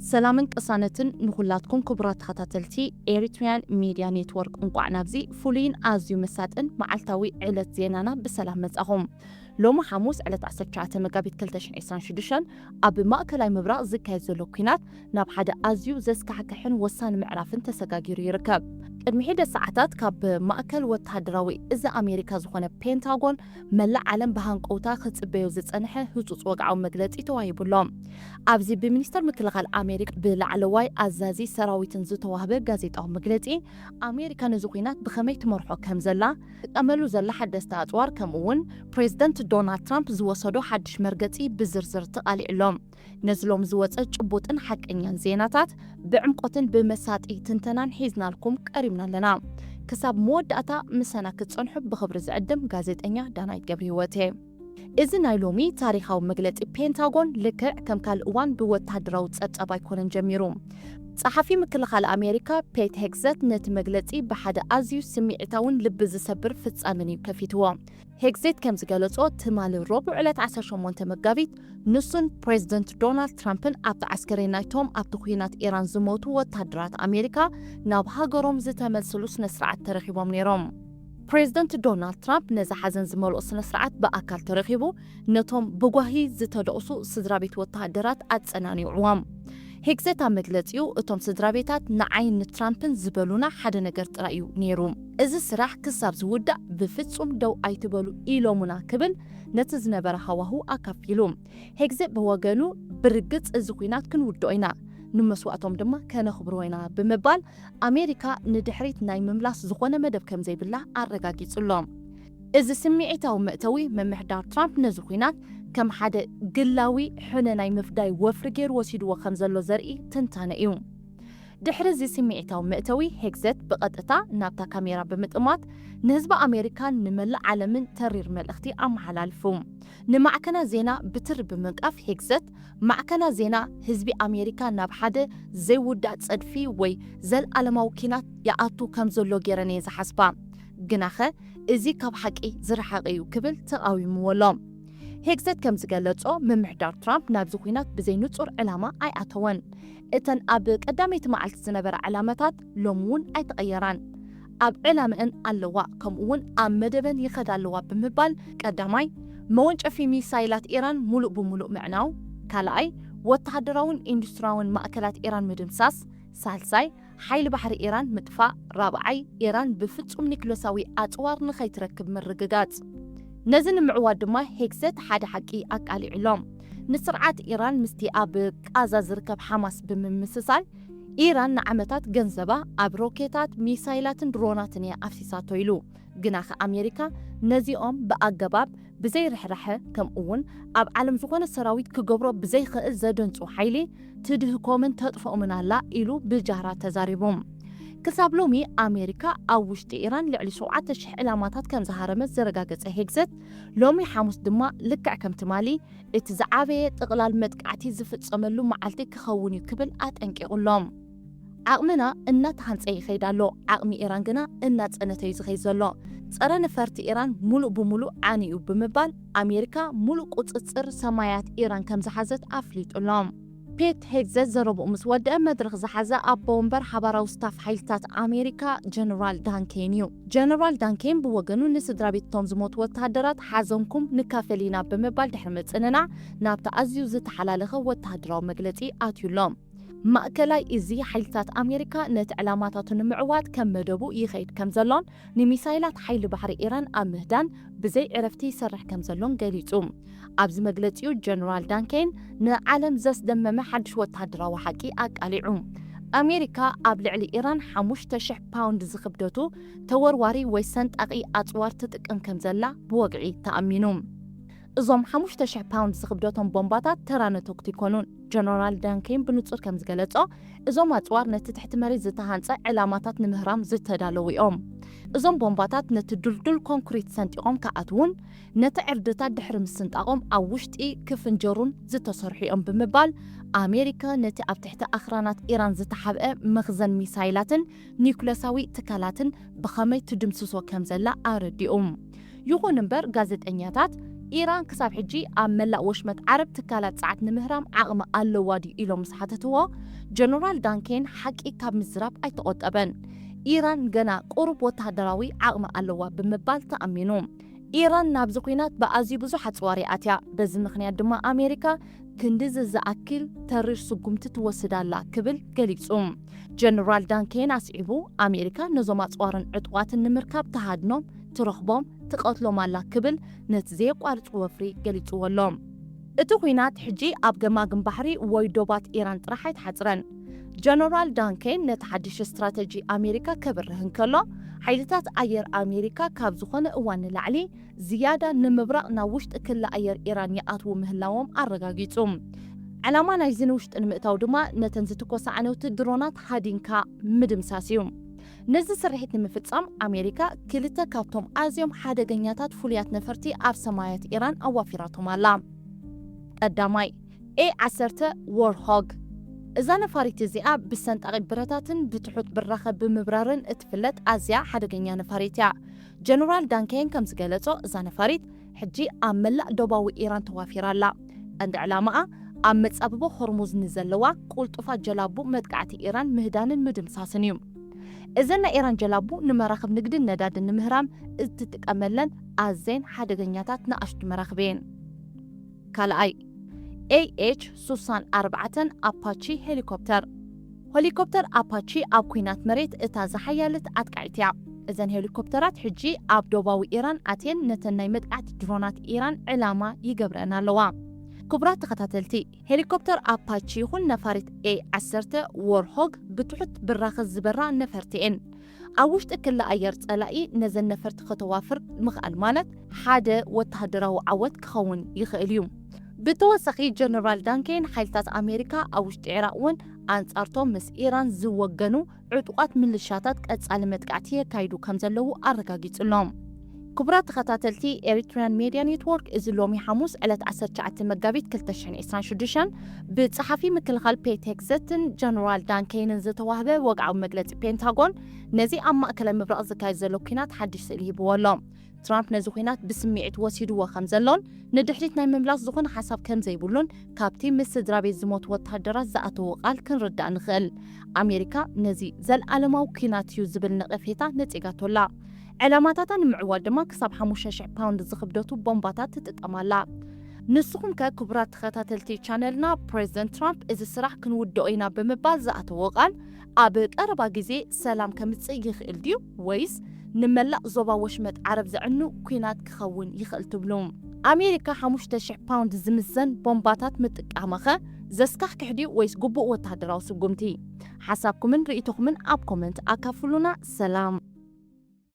ሰላምን ቅሳነትን ንኹላትኩም ክቡራት ተኸታተልቲ ኤሪትሪያን ሚድያ ኔትወርክ። እንቋዕ ናብዚ ፍሉይን ኣዝዩ መሳጥን መዓልታዊ ዕለት ዜናና ብሰላም መጻኹም። ሎሚ ሓሙስ ዕለት ዓሰርተ ትሽዓተ መጋቢት ክልተ ሽሕን ዕስራን ሽዱሽተን ኣብ ማእከላይ ምብራቕ ዝካየድ ዘሎ ኲናት ናብ ሓደ ኣዝዩ ዘስካሕክሕን ወሳኒ ምዕራፍን ተሰጋጊሩ ይርከብ። ቅድሚ ሒደ ሰዓታት ካብ ማእከል ወተሃደራዊ እዚ ኣሜሪካ ዝኾነ ፔንታጎን መላእ ዓለም ብሃንቀውታ ክጽበዮ ዝጸንሐ ህጹጽ ወግዓዊ መግለጺ ተዋሂቡሎ። ኣብዚ ብሚኒስተር ምክልኻል ኣሜሪካ ብላዕለዋይ ኣዛዚ ሰራዊትን ዝተዋህበ ጋዜጣዊ መግለጺ፣ ኣሜሪካ ነዚ ኲናት ብኸመይ ትመርሖ ከም ዘላ፣ ትጥቀመሉ ዘላ ሓደስቲ ኣጽዋር፣ ከምኡ እውን ፕሬዚደንት ዶናልድ ትራምፕ ዝወሰዶ ሓድሽ መርገጺ ብዝርዝር ተቓሊዑ ኣሎ። ነዚ ሎሚ ዝወጸ ጭቡጥን ሓቀኛን ዜናታት ብዕምቆትን ብመሳጢ ትንተናን ሒዝናልኩም ቀሪብና ኣለና። ክሳብ መወዳእታ ምሳና ክትጸንሑ ብኽብሪ ዝዕድም ጋዜጠኛ ዳናይት ገብረህይወት እየ። እዚ ናይ ሎሚ ታሪኻዊ መግለጺ ፔንታጎን ልክዕ ከም ካልእ እዋን ብወተሃደራዊ ጸብጻብ ኣይኮነን ጀሚሩ። ጸሓፊ ምክልኻል ኣሜሪካ ፔት ሄግዘት ነቲ መግለጺ ብሓደ ኣዝዩ ስምዒታውን ልቢ ዝሰብር ፍጻመን እዩ ከፊትዎ። ሄግዜት ከም ዝገለጾ፣ ትማሊ ረቡዕ ዕለት ዓሰርተ ሸሞንተ መጋቢት ንሱን ፕሬዚደንት ዶናልድ ትራምፕን ኣብቲ ዓስከሬን ናይቶም ኣብቲ ኲናት ኢራን ዝሞቱ ወተሃደራት ኣሜሪካ ናብ ሃገሮም ዝተመልስሉ ስነ ስርዓት ተረኺቦም ነይሮም። ፕሬዚደንት ዶናልድ ትራምፕ ነዚ ሓዘን ዝመልኦ ስነ ስርዓት ብኣካል ተረኺቡ ነቶም ብጓሂ ዝተደቕሱ ስድራ ቤት ወተሃደራት ኣጸናኒዕዎም። ሄግዘት ኣብ መግለጺኡ፣ እቶም ስድራ ቤታት ንዓይን ንትራምፕን ዝበሉና ሓደ ነገር ጥራይ እዩ ነይሩ። እዚ ስራሕ ክሳብ ዝውዳእ ብፍጹም ደው ኣይትበሉ ኢሎሙና ክብል ነቲ ዝነበረ ሃዋሁ ኣካፊሉ። ሄግዘት ብወገኑ፣ ብርግጽ እዚ ኲናት ክንውድኦ ኢና፣ ንመስዋእቶም ድማ ከነኽብሮ ኢና ብምባል ኣሜሪካ ንድሕሪት ናይ ምምላስ ዝኾነ መደብ ከም ዘይብላ ኣረጋጊጹ ኣሎ። እዚ ስምዒታዊ መእተዊ ምምሕዳር ትራምፕ ነዚ ኲናት ከም ሓደ ግላዊ ሕነ ናይ ምፍዳይ ወፍሪ ገይሩ ወሲድዎ ከም ዘሎ ዘርኢ ትንታነ እዩ። ድሕሪ እዚ ስምዒታዊ መእተዊ፣ ሄግዘት ብቐጥታ ናብታ ካሜራ ብምጥማት ንህዝቢ ኣሜሪካን ንመላእ ዓለምን ተሪር መልእኽቲ ኣመሓላልፉ። ንማዕከናት ዜና ብትሪ ብምንቃፍ ሄግዘት፣ ማዕከናት ዜና ህዝቢ ኣሜሪካ ናብ ሓደ ዘይውዳእ ጸድፊ ወይ ዘልኣለማዊ ኲናት ይኣቱ ከም ዘሎ ገይረን እየ ዝሓስባ። ግናኸ እዚ ካብ ሓቂ ዝረሓቐ እዩ ክብል ተቓዊምዎ ኣሎ። ሄግዘት ከም ዝገለጾ፣ ምምሕዳር ትራምፕ ናብዚ ኲናት ብዘይ ንጹር ዕላማ ኣይኣተወን። እተን ኣብ ቀዳመይቲ መዓልቲ ዝነበራ ዕላማታት ሎሚ እውን ኣይተቐየራን። ኣብ ዕላመአን ኣለዋ፣ ከምኡ እውን ኣብ መደበን ይኸዳ ኣለዋ ብምባል፣ ቀዳማይ፣ መወንጨፊ ሚሳይላት ኢራን ሙሉእ ብሙሉእ ምዕናው፣ ካልኣይ፣ ወተሃደራውን ኢንዱስትሪያውን ማእከላት ኢራን ምድምሳስ፣ ሳልሳይ፣ ሓይሊ ባሕሪ ኢራን ምጥፋእ፣ ራብዓይ፣ ኢራን ብፍጹም ኒክለሳዊ ኣጽዋር ንኸይትረክብ ምርግጋጽ። ነዚ ንምዕዋት ድማ ሄግዘት ሓደ ሓቂ ኣቃሊዑ ኣሎ። ንስርዓት ኢራን ምስቲ ኣብ ቃዛ ዝርከብ ሓማስ ብምምስሳል፣ ኢራን ንዓመታት ገንዘባ ኣብ ሮኬታት፣ ሚሳይላትን ድሮናትን እያ ኣፍሲሳቶ ኢሉ። ግናኸ ኣሜሪካ ነዚኦም ብኣገባብ ብዘይርሕራሐ፣ ከምኡ እውን ኣብ ዓለም ዝኾነ ሰራዊት ክገብሮ ብዘይኽእል ዘደንጹ ሓይሊ ትድህኮምን ተጥፍኦምን ኣላ ኢሉ ብጃህራ ተዛሪቡ። ክሳብ ሎሚ ኣሜሪካ ኣብ ውሽጢ ኢራን ልዕሊ ሸውዓተ ሽሕ ዕላማታት ከም ዝሃረመት ዘረጋገጸ ሄግዘት፣ ሎሚ ሓሙስ ድማ ልክዕ ከም ትማሊ እቲ ዝዓበየ ጥቕላል መጥቃዕቲ ዝፍጸመሉ መዓልቲ ክኸውን እዩ ክብል ኣጠንቂቑ ኣሎ። ዓቕምና እናተሃንጸ ይኸይድ ኣሎ፣ ዓቕሚ ኢራን ግና እናጸነተ እዩ ዝኸይድ ዘሎ። ጸረ ነፈርቲ ኢራን ሙሉእ ብሙሉእ ዓንዩ ብምባል ኣሜሪካ ሙሉእ ቁጽጽር ሰማያት ኢራን ከም ዝሓዘት ኣፍሊጡ ኣሎ። ፔት ሄግዘት ዘረብኡ ምስ ወደአ መድረኽ ዝሓዘ ኣቦ ወንበር ሓባራዊ ስታፍ ሓይልታት ኣሜሪካ ጀነራል ዳን ኬን እዩ። ጀነራል ዳን ኬን ብወገኑ ንስድራ ቤት እቶም ዝሞቱ ወተሃደራት ሓዘንኩም ንካፈል ኢና ብምባል ድሕሪ ምጽንናዕ ናብቲ ኣዝዩ ዝተሓላለኸ ወተሃደራዊ መግለጺ ኣትዩ ኣሎ። ማእከላይ እዚ ሓይልታት ኣሜሪካ ነቲ ዕላማታቱ ንምዕዋት ከም መደቡ ይኸይድ ከም ዘሎን ንሚሳይላት ሓይሊ ባሕሪ ኢራን ኣብ ምህዳን ብዘይ ዕረፍቲ ይሰርሕ ከም ዘሎን ገሊጹ። ኣብዚ መግለጺኡ ጀነራል ዳን ኬን ንዓለም ዘስደመመ ሓድሽ ወተሃደራዊ ሓቂ ኣቃሊዑ። ኣሜሪካ ኣብ ልዕሊ ኢራን ሓሙሽተ ሽሕ ፓውንድ ዝኽብደቱ ተወርዋሪ ወይ ሰንጣቒ ኣጽዋር ትጥቀም ከም ዘላ ብወግዒ ተኣሚኑ። እዞም ሓሙሽተ ሽሕ ፓውንድ ዝኽብደቶም ቦምባታት ተራ ነተኩቲ ኣይኮኑን። ጀነራል ዳን ኬን ብንጹር ከም ዝገለጾ፣ እዞም ኣጽዋር ነቲ ትሕቲ መሬት ዝተሃንጸ ዕላማታት ንምህራም ዝተዳለዉ እዮም። እዞም ቦምባታት ነቲ ድልዱል ኮንክሪት ሰንጢቖም ክኣትዉን ነቲ ዕርድታት ድሕሪ ምስንጣቖም ኣብ ውሽጢ ክፍንጀሩን ዝተሰርሑ እዮም ብምባል፣ ኣሜሪካ ነቲ ኣብ ትሕቲ ኣኽራናት ኢራን ዝተሓብአ መኽዘን ሚሳይላትን ኒውክለሳዊ ትካላትን ብኸመይ ትድምስሶ ከም ዘላ ኣረዲኡ። ይኹን እምበር፣ ጋዜጠኛታት ኢራን ክሳብ ሕጂ ኣብ መላእ ወሽመጥ ዓረብ ትካላት ጸዓት ንምህራም ዓቕሚ ኣለዋ ድዩ ኢሎም ምስ ሓተትዎ፣ ጀነራል ዳንኬን ሓቂ ካብ ምዝራብ ኣይተቖጠበን። ኢራን ገና ቁሩብ ወተሃደራዊ ዓቕሚ ኣለዋ ብምባል ተኣሚኑ። ኢራን ናብዚ ኲናት ብኣዝዩ ብዙሕ ኣጽዋር እያ ኣትያ። በዚ ምኽንያት ድማ ኣሜሪካ ክንድዚ ዝኣክል ተሪር ስጉምቲ ትወስድ ኣላ ክብል ገሊጹ። ጀነራል ዳንኬን ኣስዒቡ፣ ኣሜሪካ ነዞም ኣጽዋርን ዕጡቓትን ንምርካብ ትሃድኖም፣ ትረኽቦም፣ ትቐትሎም ኣላ ክብል ነቲ ዘየቋርጽ ወፍሪ ገሊጽዎ ኣሎ። እቲ ኲናት ሕጂ ኣብ ገማግም ባሕሪ ወይ ዶባት ኢራን ጥራሕ ኣይተሓጽረን። ጀነራል ዳንኬን ነቲ ሓድሽ ስትራተጂ ኣሜሪካ ከብርህ እንከሎ፣ ሓይልታት ኣየር ኣሜሪካ ካብ ዝኾነ እዋን ንላዕሊ ዝያዳ ንምብራቕ ናብ ውሽጢ ክሊ ኣየር ኢራን ይኣትዉ ምህላዎም ኣረጋጊጹ። ዕላማ ናይዚ ንውሽጢ ንምእታው ድማ ነተን ዝትኮሳ ዓነውቲ ድሮናት ሃዲንካ ምድምሳስ እዩ። ነዚ ስርሒት ንምፍጻም ኣሜሪካ ክልተ ካብቶም ኣዝዮም ሓደገኛታት ፍሉያት ነፈርቲ ኣብ ሰማያት ኢራን ኣዋፊራቶም ኣላ። ቀዳማይ፣ ኤ ዓሰርተ ዎርሆግ። እዛ ነፋሪት እዚኣ ብሰንጣቂ ብረታትን ብትሑት ብራኸ ብምብራርን እትፍለጥ ኣዝያ ሓደገኛ ነፋሪት እያ። ጀነራል ዳንኬን ከም ዝገለጾ፣ እዛ ነፋሪት ሕጂ ኣብ መላእ ደቡባዊ ኢራን ተዋፊራ ኣላ። ቀንዲ ዕላማኣ ኣብ መጻብቦ ሆርሙዝ ንዘለዋ ቁልጡፋት ጀላቡ መጥቃዕቲ ኢራን ምህዳንን ምድምሳስን እዩ። እዘን ናይ ኢራን ጀላቡ ንመራኽብ ንግድን ነዳድን ንምህራም እትጥቀመለን ኣዘየን ሓደገኛታት ንኣሽቱ መራኽብ እየን። ካልኣይ፣ ኤ ኤች ስሳን ኣርባዕተን ኣፓቺ ሄሊኮፕተር። ሄሊኮፕተር ኣፓቺ ኣብ ኲናት መሬት እታ ዝሓያለት ኣጥቃዒት እያ። እዘን ሄሊኮፕተራት ሕጂ ኣብ ደቡባዊ ኢራን ኣትየን ነተን ናይ መጥቃዕቲ ድሮናት ኢራን ዕላማ ይገብረን ኣለዋ። ክቡራት ተኸታተልቲ፣ ሄሊኮፕተር ኣፓቺ ይኹን ነፋሪት ኤ ዓሰርተ ዎርሆግ ብትሑት ብራኸ ዝበራ ነፈርቲ እየን። ኣብ ውሽጢ ክሊ ኣየር ጸላኢ ነዘን ነፈርቲ ከተዋፍር ምኽኣል ማለት ሓደ ወተሃደራዊ ዓወት ክኸውን ይኽእል እዩ። ብተወሳኺ፣ ጀነራል ዳንኬን ሓይልታት ኣሜሪካ ኣብ ውሽጢ ዒራቕ እውን ኣንጻርቶም ምስ ኢራን ዝወገኑ ዕጡቓት ምልሻታት ቀጻሊ መጥቃዕቲ የካይዱ ከም ዘለዉ ኣረጋጊጹ ኣሎ። ክቡራት ተኸታተልቲ ኤሪትሪያን ሜድያ ኔትወርክ፣ እዚ ሎሚ ሓሙስ ዕለት ዓሰርተ ትሽዓተ መጋቢት ክልተ ሽሕን ዕስራን ሽዱሽተን ብጸሓፊ ምክልኻል ፔት ሄግሰትን ጀነራል ዳን ኬንን ዝተዋህበ ወግዓዊ መግለጺ ፔንታጎን፣ ነዚ ኣብ ማእከላይ ምብራቕ ዝካየድ ዘሎ ኲናት ሓድሽ ስእሊ ሂብዎ ኣሎ። ትራምፕ ነዚ ኲናት ብስምዒት ወሲድዎ ከም ዘሎን ንድሕሪት ናይ ምምላስ ዝኾነ ሓሳብ ከም ዘይብሉን ካብቲ ምስ ስድራ ቤት ዝሞቱ ወተሃደራት ዝኣተዎ ቃል ክንርዳእ ንኽእል። ኣሜሪካ ነዚ ዘልኣለማዊ ኲናት እዩ ዝብል ነቐፌታ ነጺጋቶ ኣላ። ዕላማታታ ንምዕዋት ድማ ክሳብ ሓሙሽተ ሽሕ ፓውንድ ዝኽብደቱ ቦምባታት ትጥቀም ኣላ። ንስኹም ከ ክቡራት ተኸታተልቲ ቻነልና፣ ፕሬዝደንት ትራምፕ እዚ ስራሕ ክንውድኦ ኢና ብምባል ዝኣተዎ ቃል ኣብ ቀረባ ግዜ ሰላም ከምጽእ ይኽእል ድዩ ወይስ ንመላእ ዞባ ወሽመጥ ዓረብ ዘዕኑ ኲናት ክኸውን ይኽእል ትብሉ? ኣሜሪካ ሓሙሽተ ሽሕ ፓውንድ ዝምዘን ቦምባታት ምጥቃማኸ ዘስካሕክሕ ድዩ ወይስ ግቡእ ወተሃደራዊ ስጉምቲ? ሓሳብኩምን ርእይቶኹምን ኣብ ኮመንት ኣካፍሉና። ሰላም።